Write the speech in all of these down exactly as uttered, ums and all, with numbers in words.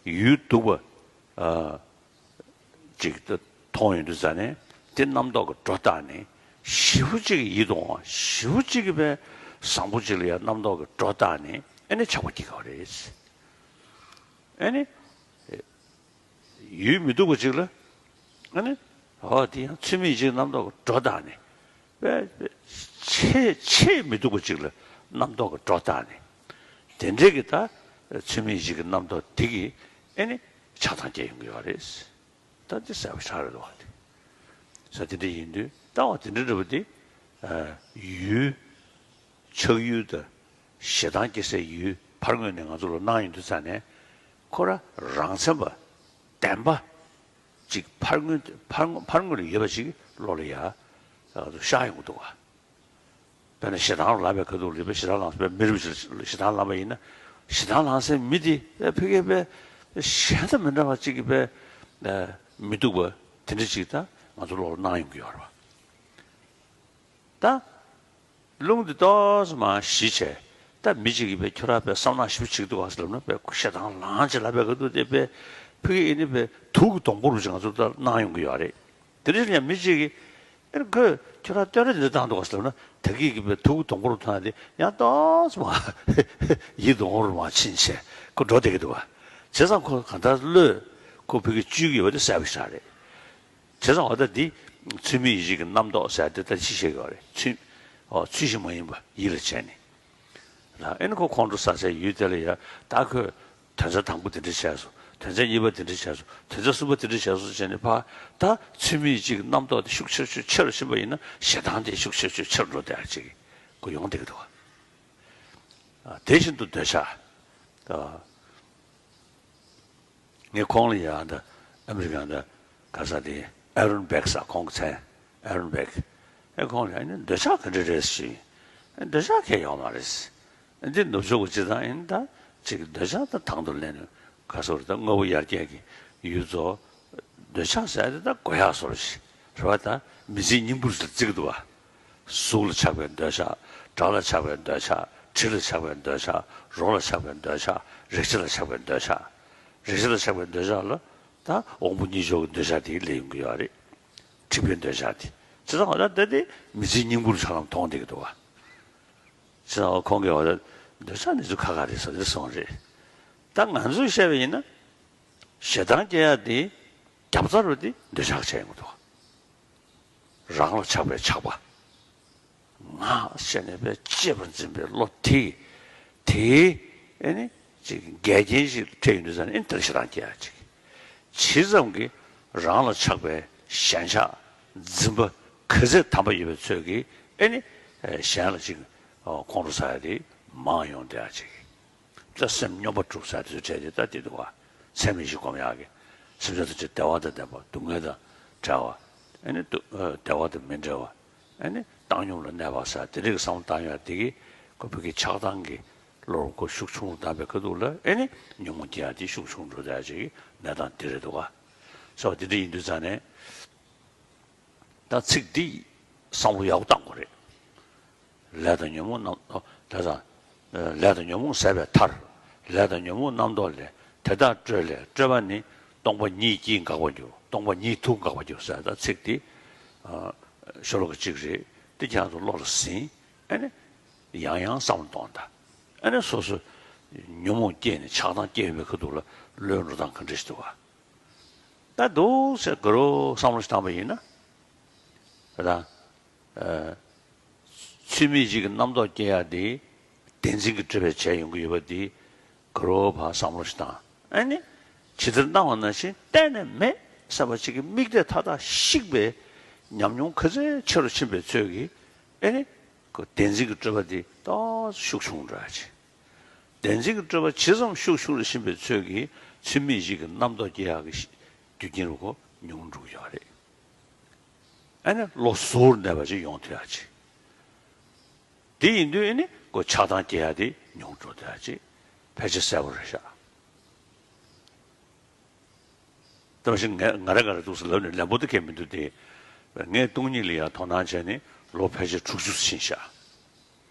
ཡུལ་སྡུག་པ་ཨ་ཅིག་མཐོང་ཡོང་དུས་ཙ་ནས་དེ་རྣམ་རྟོག་གི་སྒྲོ་བཏགས་ནས་ཞེ་པོ་ཅིག་ཡིད་དུ་འོང་བ། ཞེ་པོ་ཅིག་གི་པའི་བཟང་པོ་ཅིག་ལ་ཡང་རྣམ་རྟོག་གི་སྒྲོ་བཏགས་ནས་ཨ་ནི་ཆགས་པ་སྐྱེ་གི་རེད། ཨ་ནི་ཡུལ་མི་སྡུག་པ་ཅིག་ལ་ཨ་ནི་ཨོ་དེ་ཡང་ཚུལ་མིན་ཡིད་བྱེད་ཀྱི་རྣམ་རྟོག་གི་སྒྲོ་བཏགས་ནས། པས་ཆེས་ཆེས་མི་སྡུག་པ་ཅིག་ལ་རྣམ་རྟོག་གི་སྒྲོ་བཏགས་ནས། དེ་འདྲའི་གི་ད་ཚུལ་མིན་ཡིད་བྱེད་ཀྱི་རྣམ་རྟོག་དེ་གིས་ཨེ་ནི་ཆགས་སྡང་སྐྱེ་ཡོང་གི་ཡོད་རེད། ད་འདི་གསལ་པོ་ཆགས་རེད་བ། དེ་ས་དེ་འདྲ་ཡིན་དུས་ལྟ་བ་དེ་འདྲ་འདྲ་བ་དེ་ཡུལ་ཆགས་ཡུལ་དང་ཞེ་སྡང་སྐྱེ་སའི་ཡུལ་ཕར་ངོས་ནས་ང་ཚོ་ལ་སྣང་ཡོང་དུས་ཙ་ནས་ཁོ་ར་རང་མཚན་པ་བདེན་པ། ཅིག་ཕར་ངོས་ཕར་ངོས་ཕར་ངོས་ལ་ཡོད་པ་ཅིག་བློ་ལ་ཡ་ཤར་ཡོང་གི་འདུག་བ། དཔེར་ན་ཞེ་སྡང་ལངས་པའི་ཁ་ཐུག་ལ་དཔེ་ཞེ་སྡང་ལངས་པའི་མི་རབས་ཅིག་ཞེ་སྡང་ལངས་པ་ཡིན་ན། ཞེ་སྡང་ལངས་སའི་མི་དེ་ཕ་གིའི་དཔེ་གཞན་དང་མི་འདྲ་བ་ཅིག་གི་དཔེ་མི་སྡུག་པ་དེ་འདྲ་ཅིག་ད་ང་ཚོ་བློ་ལ་སྣང་ཡོང་གི་ཡོད་རེད་བ། ད། རླུང་འདི་ཏོག་ཙམ་མར་ཞི་བྱས། ད་མི་གཅིག་གིས་དཔེ་ཁྱོད་རང་དཔེ་བསམ་ནག་ཞིབ་ཅིག་འདུག་ག་ཟེར་ལབ་ན། དཔེ་ཞེ་སྡང་ལངས་བྱས་ལབ་པའི་སྐབས་དུས་དེ་དཔེ་ཕ་གི་ཨེ་ནི་དཔེ་དུག་གི་སྡོང་པོ་རུ་ཅིག་ང་ཚོ་ལ་སྣང་ཡོང་གི་ཡོད་རེད། དེ་འདྲ་ཡིན་ན་མི་གཅིག་གིས་ཨེ་ཁོས་ཁྱོད་རང་སྟོད་ར་འདི་འདྲ་བཏང་འདུག་ག་ཟེར་ལབ་ན། ད་གི་གི་དཔེ་དུག་གི་སྡོང་པོ་རུ་མཐོང་ཡ་དེ་ཡང་ཏོག་ཙམ་མར་ཡིད་དུ་འོང་རུ་མར་ཕྱིན་བྱས་ཁོ་འགྲོ་བསྡད་ཀྱི་འདུག་ག་བྱས་ཙང་ཁོ་གང་ལྟར་བློས་ཁོ་ཕ་གི་བཅོས་ཀྱི་ཡོད་པ་དེ་གསལ་པོ་ཞིག་རེད། བྱས་ཙང་འོ་ད་འདི་ཚུལ་མིན་ཡིད་བྱེད་ཀྱི་རྣམ་རྟོག་ཟེར་དེ་ད་ཅི་བཤད་ཀྱི་ཡོད་རེད། ཚུལ་ཨོ་ཚུལ་བཞིན་མ་ཡིན་པ་ཡིད་ལ་བྱས་ནས། ལ་ཨེ་ནི་ཁོ་ཁོང་ཁྲོ་ཟ་སའི་ཡུལ་དེ་ལ་ཡ་ད་ཁོས་དོན་རྩ་དང་པོ་དེ་འདྲ་བྱས་སོང་། དོན་རྩ་གཉིས་པ་དེ་འདྲ་བྱས་སོང་། དོན་རྩ་གསུམ་པ་དེ་འདྲ་བྱས་སོང་བྱས་ནས་ཕར་ད་ཚུལ་མིན་ཡིད་བྱེད་ཀྱི་རྣམ་རྟོག་དེ་ཤུགས་ཆེ་ཆེ་ཆེ་རུ་ཕྱིན་པ་ཡིན་ན་ཞེ་སྡང་དེ་ཤུགས་ཆེ་ཆེ་ཆེ་རུ་འགྲོ་བསྡད་ཡ་ཅིག་ཁོ་ཡོང་བསྡད་ཀྱི་འདུག་ག་དེ་བཞིན་དུ་འདོད་ཆགས། ངས་ཁོང་ལ་ཡང་འདི་ཨ་མི་རི་ཀའི་འདི་ག་ས་དེ་ཨ་རོན་བེག་ཟེར། ཁོང་གི་མཚན་ཨ་རོན་བེག་ཨེ་ཁོང་ལ་ཨ་ནི་འདོད་ཆགས་ག་འདྲ་རེད་ཞུས། ཨེ་འདོད་ཆགས་གང་ཡང་ཡོད་མ་རེད། འདི་ནུབ་ཕྱོགས་ཀྱི་སྤྱིར་བཏང་ཨེ་ནི་ད་ཅིག་འདོད་ཆགས་ད་དང་དུ་ལེན་ནས་ག་སོ་རེད། ད་དངོས་པོ་ཡར་རྒྱས་ཀྱི་ཡུལ་ཚོ་འདོད་ཆགས་ཟེར་དེ་ད་དགོས་ཡག་བཟོ་འདྲ་ཞིག་རེད་བ། ད་མི་ཚེའི་སྙིང་པོ་ཞིག་བརྩི་གི་འདུག་བ། གཟུགས་ལ་ཆགས་པའི་འདོད་ཆགས། སྒྲ་ལ་ཆགས་པའི་འདོད་ཆགས། དྲི་ལ་ཆགས་པའི་འདོད་ཆགས། རོ་ལ་ཆགས་པའི་འདོད་ཆགས། རེག་བྱ་ལ་ཆགས་པའི་འདོད་ཆགས། རེག་བྱ་ལ་ཆགས་པའི་འདོད་ཆགས་ལ་ད་དབང་པོ་གཉིས་ཆོས་ཀྱི་འདོད་ཆགས་དེ་སླེབས་ཡོང་གི་ཡོད་རེད། འཁྲིག་པའི་འདོད་ཆགས་དེ། བྱས་ཙང་ད་ལྟ་དེ་མི་ཚེའི་སྙིང་པོ་ལ་ཆ་ལམ་མཐོང་བསྡད་ཀྱི་འདུག་བ། བྱས་ཙང་ཁོང་གིས་འོ་ད་འདོད་ཆགས་འདི་ཚོ་ཁ་ཁ་རེད་ཟེར་དེ་སོང་རེད། ད་ང་ཚོས་བཤད་པ་ཡིན་ན། ཞེ་སྡང་སྐྱེ་ཡ་དེ་རྒྱབ་རྩ་རུ་དེ་འདོད་ཆགས་བྱས་ཡོང་གི་འདུག་རང་ལ་ཆགས་པའི་ཆགས་པ། ང་ཞེས་ནས་པའི་གཅེས་པར་འཛིན་པའི་བློ་དེ། དེའི་ཨེ་ནི་ཅིག་འགལ་རྐྱེན་ཞིག་འཕྲད་ཡོང་དུས་ཙང་ནས་ཨེ་ནི་དེར་ཞེ་སྡང་སྐྱེ་ཡ་ཅིག་ཇི་ཙམ་གྱིས་རང་ལ་ཆགས་པའི་ཞེན་ཆགས་འཛིན་པ་ག་ཚད་དམ་པ་ཡོད་པའི་ཚོད་ཀྱིས་ཨེ་ནི་གཞན་ལ་ཅིག་ཁོང་ཁྲོ་ཟ་ཡ་དེ་མང་ཡོང་བསྡད་ཡ་ཅིག་ད་སེམས་སྙོམས་པར་སྒྲུབ་ས་དེ་ཚོ་བྲལ་ཏེ་ད་དེ་འདུག་བ། སེམས་མི་ཤིགས་སྒོམ་ཡག་གི། སེམས་ཅན་ཐམས་ཅད་བདེ་བ་དང་ལྡན་པ། སྡུག་བསྔལ་དང་བྲལ་བ། ཨེ་ནི་སྡུག་ཨ་བདེ་བ་དང་མི་འབྲལ་བ། ཨེ་ནི་བཏང་སྙོམས་ལ་གནས་པ་ཟེར་དེ་རིགས་བསམ་བློ་བཏང་ཡག་དེ་གིས་ཁོ་བོད་ཀྱི་ཆགས་སྡང་གི་བློར་ཁོ་ཤུགས་ཆུང་རུ་བཏང་པའི་ཁ་ཐུག་ལ་ཨེ་ནི་ཉོན་མོངས་སྐྱེ་ཡག་དེ་ཤུགས་ཆུང་རུ་འགྲོ་བསྡད་ཡག་ཅིག་གི་གནས་སྟངས་དེ་རེད་འདུག་བ། ཟེར་བ་དེ་འདྲ་ཡིན་དུས་ཙང་ནས། ད་ཚིག་འདི་བསམ་བློ་ཡག་པོ་བཏང་དགོས་རེད། ལས་དང་ཉོན་མོངས་རྣམ་ཨ་ད་ད་ལས་དང་ཉོན་མོངས་ཟད་པའི་མཐར། ལས་དང་ཉོན་མོངས་རྣམ་རྟོག་ལས། དེ་དག་སྤྲོས་ལས་སྤྲོས་པ་ནི། སྟོང་པ་ཉིད་ཀྱིས་འགག་པར་འགྱུར། སྟོང་པ་ཉིད་དུ་འགག་པར་འགྱུར་ཟེར་ད་ཚིག་འདི་ཨ་ཤོ་ལོ་ཀ་གཅིག་རེད། འདི་ཁྱེད་རང་ཚོ་བློ་ལ་ཟིན། ཨ་ནི་ཡང་ཡང་བསམ་བློ་གཏོང་ད། ཨ་ནི་སོ་སོ་ཉོན་མོངས་སྐྱེས་ནས་ཆགས་སྡང་སྐྱེས་ཡོད་པའི་ཁ་ཐུག་ལ་བློའི་འགྲོ་སྟངས་ག་འདྲ་ཞིག་འདུག་ག་ད་འདུག་སེ་དགའ་རོགས་བསམ་བློ་ཞིག་བཏང་པ་ཡིན་ན། ད་ཨ་ཚུལ་མིན་ཡིད་བྱེད་ཀྱི་རྣམ་རྟོག་སྐྱེ་ཡག་དེ་བདེན་འཛིན་གྱི་སྤྲོས་པས་བྱས་ཡོང་གི་ཡོད་པ་འདི་དགའ་རོགས་ཕར་བསམ་བློ་ཞིག་བཏང་། ཨ་ནི་ཇི་ལྟར་སྣང་བ་ནང་བཞིན་གཏན་ནས་མེད་བསམ་པ་ཅིག་གི་དམིགས་གཏད་མཐའ་དག་བཤིག་པའི་ཉམས་མྱོང་ག་ཚོད་ཆེ་རུ་ཕྱིན་པའི་ཚོད་ཀྱིས་ཨ་ནི་ཁོ་བདེན་འཛིན་གྱི་སྤྲོས་པ་འདི་ཏོག་ཙམ་ཤུགས་ཆུང་འགྲོ་ཡག་ཅིག་བདེན་འཛིན་གྱི་སྤྲོས་པ་ཇི་ཙམ་ཤུགས་ཆུང་རུ་ཕྱིན་པའི་ཚོད་ཀྱིས་ཚུལ་མིན་ཡིད་བྱེད་ཀྱི་རྣམ་རྟོག་སྐྱེ་ཡག་གི་རྒྱུ་རྐྱེན་རུ་ཁོ་ཉུང་འགྲོ་གི་ཡོད་རེད། ཨ་ནི་བློ་གཟུར་གནས་པ་ཅིག་ཡོང་ཐུབ་ཡག་ཅིག་དེ་ཡིན་དུས་ཨ་ནི་ཁོ་ཆགས་སྡང་སྐྱེ་ཡག་དེ་ཉུང་འགྲོ་ཐུབ་ཡག་ཅིག་ཕལ་ཆེར་གསལ་པོ་རེད་ཤག་ད་མ་གཞི་ངས་ང་རེ་ང་རེ་འདུག་སེ་ལབ་ནས་ལན་པོ་དེ་གས་མི་འདུག་སྟེ། ངས་སྟོང་ཉིད་ལ་ཡང་དོ་སྣང་བྱས་ནས་ལོ་ཕལ་ཆེར་དྲུག་ཅུ་ཕྱིན་ཤག་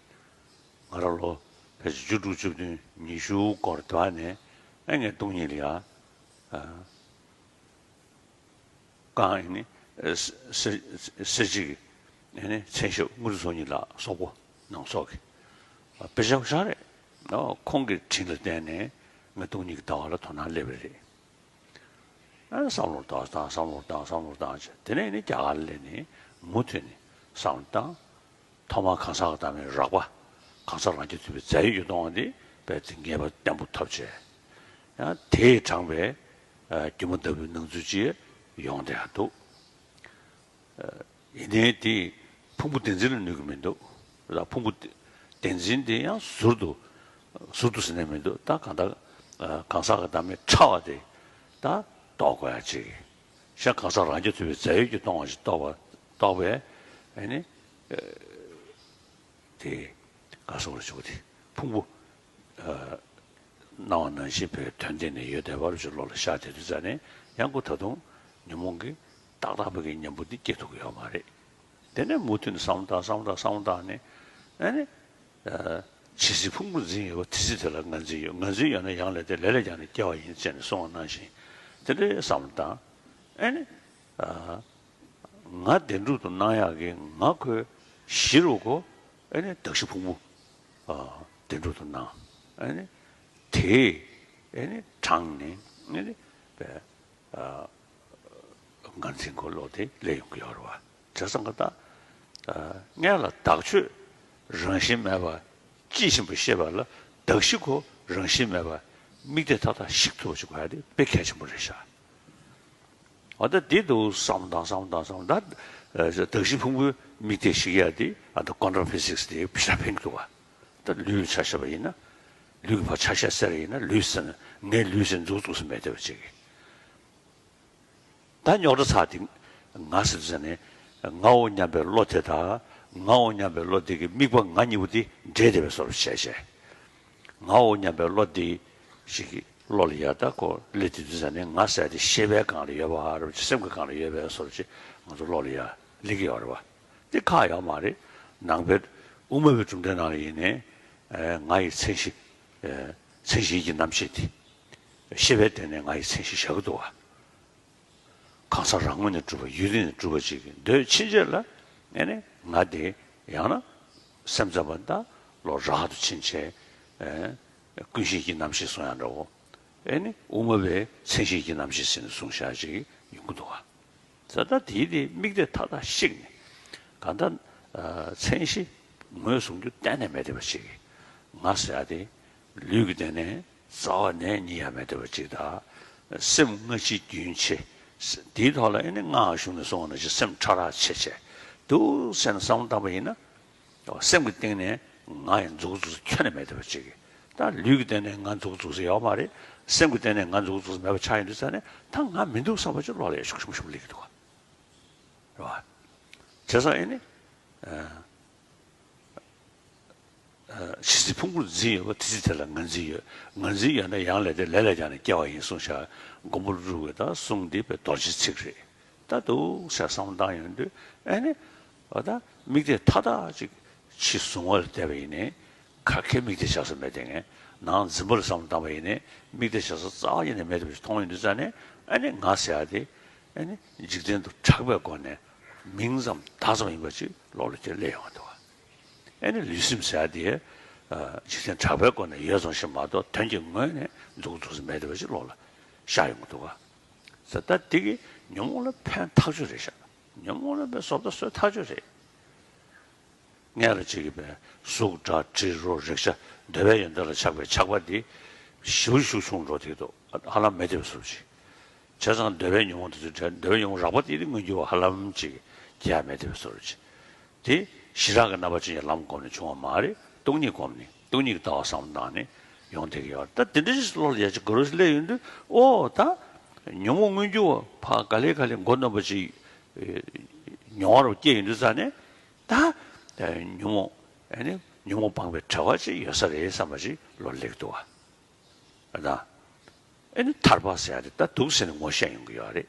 ང་རང་ལོ་ཕལ་ཆེར་བཅུ་དྲུག་བཅུ་བདུན་ཉི་ཤུ་སྐོར་དེ་བ་ནས་ ཨེ་ངས་སྟོང་ཉིད་ལ་ཡ། ཨ། གང་ཡིན་ནི། ཨ། ས་ས་གཅིག་ཨེ་ནི་མཚན་ཞབས་དངུལ་རི་ཚོགས་གཉིས་ལགས་སོག་པོ་ནང་ཚོགས་ཀྱི། ཨ། དཔེ་ཆ་ཤ་རེད། ཨ། ཁོང་གི་དྲིན་ལ་བརྟེན་ནས་ང་སྟོང་ཉིད་ཀྱི་ལྟ་བ་ལ་དོ་སྣང་སླེབས་པ་རེད། ཨ། བསམ་བློ་བཏང་བཏང་བསམ་བློ་བཏང་བསམ་བློ་བཏང་བྱས། དེ་ནས་ནི་རྒྱ་གར་སླེབས་ནས་མུ་མཐུད་ནས་བསམ་བློ་བཏང་། ཐོག་མར་གང་ཟག་གི་བདག་མེད་རགས་པ། གང་ཟག་རང་རྐྱ་ཐུབ་པའི་རྫས་ཡོད་ཀྱི་སྟོང་པ་འདི་རྦད་དེ་ངེས་པ་བརྟན་པོ་ཐོབ་བྱས། ཡང་དེས་དྲངས་པའི། ཨ། སྒྱུ་མ་ལྟ་བུའི་སྣང་ཚུལ་ཅིག་ཡོང་བསྡད་ཡག་འདུག། ཨ། ཡིན་ནའི་དེ་ཕུང་པོ་བདེན་འཛིན་ལ་ནུས་ཀྱི་མི་འདུག། ད་ཕུང་པོ་བདེན་འཛིན་དེ་ཡང་ཟུར་དུ། ཟུར་དུ་ཟེར་ནས་མི་འདུག། ད་གང་ལྟར། ཨ། གང་ཟག་གི་བདག་མེད་ཕྲ་བ་དེ་ད་རྟོགས་དགོས་ཡ་ཅིག། གཞན་གང་ཟག་རང་རྐྱ་ཐུབ་པའི་རྫས་ཡོད་ཀྱི་སྟོང་པ་ཞིག་རྟོགས་པ། རྟོགས་པས། ཨ་ནི། ཨ། དེ་ག་སོགས་ལ་འཇུག་སྟེ་ཕུང་པོ། ཨ། སྣང་བ་ནང་བཞིན་པའི་དོན་གཏན་ནས་ཡོད་བསྡད་པ་རུ་ཅིག་བློ་ལ་ཤར་བསྡད་དུས་ཙ་ནས། ཡང་ཁོ་ད་དུང་ཉོན་མོངས་ཀྱི་ཏག་ཏག་པའི་གི་གཉེན་པོ་འདི་སྐྱེ་ཐུབ་ཀྱི་ཡོད་མ་རེད། དེ་ནས་མུ་མཐུད་ནས་བསམ་བློ་བཏང་བསམ་བློ་བཏང་བསམ་བློ་བཏང་ནས། ཨ་ནི། ཨ། ཇི་སྲིད་ཕུང་པོ་འཛིན་ཡོད་པ། དེ་སྲིད་དེ་ལ་ང་འཛིན་ཡོད། ང་འཛིན་ཡོད་ན་ཡང་ལས་དེ། ལས་ལས་ཀྱང་ནི་སྐྱེ་བ་ཡིན་ཟེར་ནས་གསུངས་པ་ནང་བཞིན། དེ་འདྲའི་བསམ་བློ་བཏང་། ཨ་ནི། ཨ། ང་བདེན་གྲུབ་ཏུ་སྣང་ཡག་གི་ང་ཁོའི་གཞི་རུ་ཁོ། ཨ་ནི་གདགས་གཞི་ཕུང་པོ། ཨ། བདེན་གྲུབ་ཏུ་སྣང་། ཨ་ནི་དེ། ཨ་ནི་དྲངས་ནས། ཨ་ནི་པའི། ཨ། ངར་འཛིན་གྱི་བློ་དེ་སླེབས་ཡོང་གི་ཡོད་རེད་བ། བྱས་ཙང་ཀ་ད། ཨ། སྔོན་ལ་དག་ཆོས་རང་བཞིན་མེད་པ་དཔྱིས་ཕྱིན་པ་ཤེས་པ་ལ། གདགས་གཞི་ཁོ་རང་བཞིན་མེད་པ་དམིགས་གཏད་མཐའ་དག་བཤིག་ཐུབ་པ་ཞིག་དགོས་ཡ་དེ་དཔེ་གལ་ཆེན་པོ་རེད་ཤག། འོ་ད་འདི་འདུག་བསམ་དང་བསམ་དང་བསམ། ད། ཨ། གདགས་གཞི་ཕུང་པོའི་དམིགས་གཏད་བཤིག་ཡ་དེ། ཨ། ད་ཀོན་ཊྲ་ཕི་ཛིག་སི་དེ་ཕྱིར་འཕེན་འདུག་བ། ད་ལུས་ཆ་བཞག་པ་ཡིན་ན། ལུས་ཀྱི་བར་ཆ་ཤས་བསལ་བ་ཡིན་ན། ལུས་ཟེར་ན་ངའི་ལུས་ཟེར་མཛུབ་བཙུགས་ས་མེད་བསྡད་པ་ཅིག། ད་རྙོག་དྲ་ཚ་དེ་ང་ཟེར་དུས་ཙ་ནས། ངའོ་སྙམ་པའི་བློ་དེ་དང་། ངའོ་སྙམ་པའི་བློ་དེ་གི་དམིགས་པ་ང་གཉིས་པོ་དེ་འདྲེས་བསྡད་པའི་བཟོ་འདྲ་བྱས་བྱས། ངའོ་སྙམ་པའི་བློ་དེ་ཞིག་གི་བློ་ལ་ཡ། ད་ཁོ་སླེབས་དུས་ཙ་ནས་ང་ཟེར་ཡ་དེ་ཤེས་པའི་སྒང་ལ་ཡོད་པ་རེད། སེམས་ཀྱི་སྒང་ལ་ཡོད་པའི་བཟོ་འདྲ་ཅིག་ང་ཚོ་བློ་ལ་ཡ་སླེབས་ཀྱི་ཡོད་རེད་བ། དེ་ཁག་ཡོད་མ་རེད། ནང་པའི་དབུ་མ་པའི་གྲུབ་མཐའི་ནང་ལ་ཡིན་ནའི། ཨ། ང་ཡི་མཚན་གཞི། ཨ། མཚན་གཞི་ཡིད་ཀྱི་རྣམ་ཤེས་དེ། ཤེས་པའི་སྟེང་ནས་ང་ཡི་མཚན་གཞི་བཞག་གི་འདུག་བ། གང་ཟག་རང་ངོས་ནས་གྲུབ་པ། ཡུལ་དུས་ནས་གྲུབ་པ་ཅིག་གི་འདོད་ཕྱིན་ཆད་ལ། ཨ་ནི་ང་དེ་ཡང་ན་སེམས་ཙམ་པ་ད་བློ་རགས་ཏུ་ཕྱིན་བྱས། ཨ། ཀུན་གཞི་ཡིད་ཀྱི་རྣམ་ཤེས་གསུང་ཡག་འདྲ་བོ། ཨ་ནི་དབུ་མ་པའི་མཚན་གཞི་ཡིད་ཀྱི་རྣམ་ཤེས་ཟེར་ནས་གསུང་བཞག་ཅིག་ཡོང་གི་འདུག་བ། ད་ལྟ་དེའི་དེ་དམིགས་གཏད་མཐའ་དག་བཤིག་ནས། གང་ལྟར། ཨ། མཚན་གཞི་ངོས་བཟུང་རྒྱུ་གཏན་ནས་མེད་བསྡད་པ་ཅིག། ང་ཟེར་ཡ་དེ་ལུས་ཀྱི་སྟེང་ནས་རྩ་བ་ནས་རྙེད་ཡ་མེད་བསྡད་པ་ཅིག་དང་། སེམས་སྔ་ཕྱི་རྒྱུན་ཆད། དེའི་ཐོག་ལ་ཨ་ནི་སྔར་གཞུང་ནས་གསུངས་པ་ནང་བཞིན་སེམས་ཕྲ་རགས་ཆེ་ཆེ་འདུག་ཟེར་ནས་བསམ་བློ་བཏང་པ་ཡིན་ན། སེམས་ཀྱི་སྟེང་ནས་ང་ཡི་མཛུབ་གུ་འཛུགས་ས་ཁྱོན་ནས་མེད་བསྡད་པ་ཅིག། ད་ལུས་ཀྱི་སྟེང་ནས་ང་མཛུབ་གུ་འཛུགས་ས་ཡོད་མ་རེད། སེམས་ཀྱི་སྟེང་ནས་ང་མཛུབ་གུ་འཛུགས་ས་མེད་པ་ཆགས་ཡོང་དུས་ཙ་ནས། ད་ང་མི་འདུག་བསམ་པ་ཅིག་བློ་ལ་ཡ་ཤུགས་ཆེན་པོ་ཞིག་སླེབས་ཀྱི་འདུག་བ། རེད་བ། བྱས་ཙང་ཨེ་ནི། ཨ། ཨ། ཇི་སྲིད་ཕུང་པོར་འཛིན་ཡོད་པ། དེ་སྲིད་དེ་ལ་ང་འཛིན་ཡོད། ང་འཛིན་ཡོད་ན་ཡང་ལས་དེ། ལས་ལས་ཀྱང་ནི་སྐྱེ་བ་ཡིན་གསུངས་ཤག། མགོན་པོ་ཀླུ་སྒྲུབ་ཀྱི་ད་གསུང་འདི་དཔེ་རྡོ་རྗེའི་ཚིག་རེད། ད་འདུག་ཟེར་བསམ་བློ་བཏང་ཡོང་དུས་ཨེ་ནི། འོ་ད་དམིགས་གཏད་མཐའ་དག་ཅིག་ཕྱི་གཟུང་བ་ལ་བལྟས་པ་ཡིན་ནའི། ག་གེ་དམིགས་གཏད་བཞག་ས་མེད་དེ། ངས་ནང་འཛིན་པ་ལ་བསམ་བློ་བཏང་པ་ཡིན་ནའི། དམིགས་གཏད་བཞག་ས་རྩ་བ་ཉིད་ནས་མེད་པ་ཞིག་མཐོང་ཡོང་དུས་ཙ་ནས། ཨ་ནི་ང་ཟེར་ཡ་དེ། ཨ་ནི་འཇིག་རྟེན་དུ་གྲགས་པའི་སྒོ་ནས་མིང་ཙམ་བརྡ་ཙམ་ཡིན་པ་ཅིག་བློ་ལ་དེ་སླེབས་ཡོང་གི་འདུག་བ། ཨ་ནི་ལུས་སེམས་ཟེར་ཡ་དེ། ཨ། འཇིག་རྟེན་གྲགས་པའི་སྒོ་ནས་ཡོད་ཙམ་ཞིག་མ་གཏོགས། དོན་གྱི་ངོས་ནས་མཛུབ་གུ་འཛུགས་ས་མེད་བསྡད་པ་ཅིག་བློ་ལ་ཤར་ཡོང་གི་འདུག་བ། ཟེར། ད་འདི་གིས་ཉོན་མོངས་ལ་ཕན་ཐག་ཆོད་རེད་ཤག། ཉོན་མོངས་ལ་ཕན། བཟོ་ལྟ་བཟོས་ཐག་ཆོད་རེད། སྔོན་ལ་ཅིག་གིས་པའི་གཟུགས་སྒྲ་དྲི་རོ་རེག་བྱ། འདོད་པའི་ཡོན་ཏན་ལ་ཆགས་པའི་ཆགས་པ་འདི་ཞེ་པོ་ཤུགས་ཆུང་འགྲོ་བསྡད་འདུག། ཧ་ལམ་མེད་བསྡད་པའི་བཟོ་འདྲ་ཅིག། བྱས་ཙང་འདོད་པའི་ཉོན་མོངས་དེ་ཚོ་འདྲ། འདོད་པའི་ཉོན་མོངས་རགས་པ་དེ་དེ་མངོན་གྱུར་བ་ཧ་ལམ་ཅིག་གི་ཡ་མེད་བསྡད་པའི་བཟོ་འདྲ་ཅིག། དེ་ཞི་རགས་ཀྱི་རྣམ་པ་ཅན་གྱི་ལམ་བསྒོམས་ནས་བྱུང་བ་མ་རེད། སྟོང་ཉིད་བསྒོམས་ནས། སྟོང་ཉིད་ཀྱི་ལྟ་བ་བསམ་བློ་བཏང་ནས་ཡོང་བསྡད་ཀྱི་ཡོད་རེད། ད་དེ་འདྲ་ཞིག་བློ་ལ་ཡ་ཅིག་ག་རེ་ཟེར་སླེབས་ཡོང་དུས། ཨོ་ད་ཉོན་མོངས་མངོན་གྱུར་བ་ཕར་ག་ལེ་ག་ལེ་མགོ་གནོན་པ་ཅིག་མྱོང་བ་རུ་སྐྱེས་ཡོང་དུས་ཙ་ནས། ད་ཉོན་མོངས། ཨ་ནི་ཉོན་མོངས་སྤངས་པའི་བྲལ་བ་ཅིག་ཡོད་ས་རེད་བསམ་པ་ཅིག་བློ་སླེབས་འདུག་བ། ཨ་ད། ཨ་ནི་ཐར་པ་ཟེར་ཡ་དེ་ད་འདུག་ཟེར་ནས་ངོ་ཤེས་ཡོང་གི་ཡོད་རེད།